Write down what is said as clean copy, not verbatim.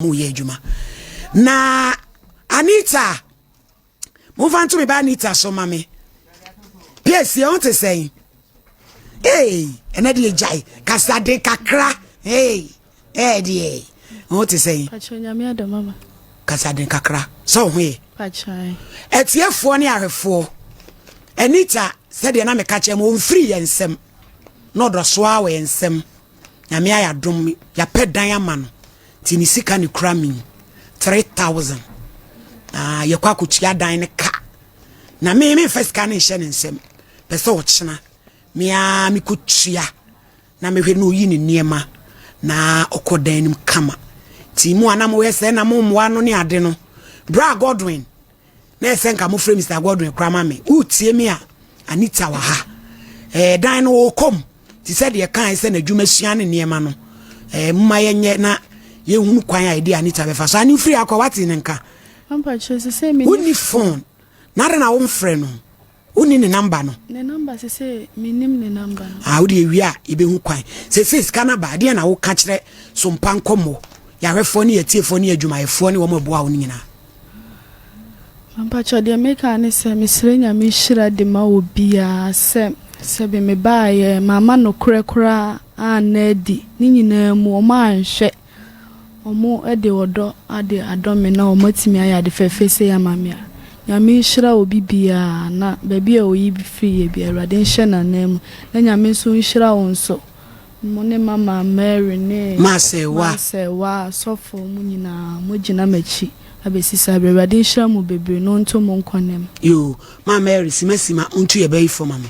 Moyɛ adwuma na Anita, momfa nto me ba Anita so ma me. Piesie ho te sɛn? Ee, ɛnɛ deɛ gyae kasade kakra. Ee, ɛɛ deɛ ho te sɛn? Kasade kakra sɛ wo ho yɛ. Atiefoɔ ne ahwɛfoɔ, Anita, sɛdeɛ na meka kyerɛ mo, ɔmfiri yɛn nsɛm na ɔdɔ so ara wɔ yɛn nsɛm. Nyame ayɛ adom, yɛapɛ dan ama no, nti ne sika ne kura me 3000 na yɛkɔ akɔtua dan no ka. Na me memfa sika no nhyɛ ne nsam, pɛ sɛ ɔkyena me ara mekɔtua na mehwɛ na ɔyi ne nneɛma na ɔkɔ dan no mu kama. Nti mu a na moyɛ sɛ na mommoa no ne ade no, bra Godwin na ɛsɛ nka mofrɛ Mr Godwin koraa ma me. Wotie me a, Anita wɔ ha. Ɛɛ dan no wɔkɔ mu te sɛ deɛ kae sɛ n'adwuma sua ne nneɛma no. Ɛɛ mma yɛnyɛ na yɛhunu kwan a yɛde Anita bɛfa so. Ane firi akɔ wate ne nka. Wonni phone na adɛn na womfrɛ no? Wonni ne number no? Ne number sese mennim ne number no. Ah, wode ewie a yɛbɛhu kwan. Sese sika no aba, ɛdeɛn na woka kyerɛ Sompa Nkɔmmɔ, yɛahwɛfoɔ ne yɛatiefoɔ ne adwumayɛfoɔ ne wɔn a ɛboa wo no nyinaa? Mpakyɛ deɛ meka ne sɛ mesrɛ Nyame nhyira de ma obiara sɛ sɛbe mebaeɛ mamma nokorɛ koraa anna adi ne nyinaa mu wɔn anhwɛ. Wɔde ɔdɔ ade adɔ me na wɔatumi ayɛ ade fɛfɛ sei ama me a, Nyame nhyira obi biara na baabi a oyi firi yɛ biara Awurade nhyɛ no ananmu na Nyame nso nhyira wo nso mo ne mama Mary ne Masɛwa asɔfo mo nyinaa mo gyina makyi abɛsi saa berɛ Awurade nhyira mo bebree na ɔnto mo nkwa nna mu. Yoo, ma Mary sima sima ontu yɛ bɛyi fo ma me.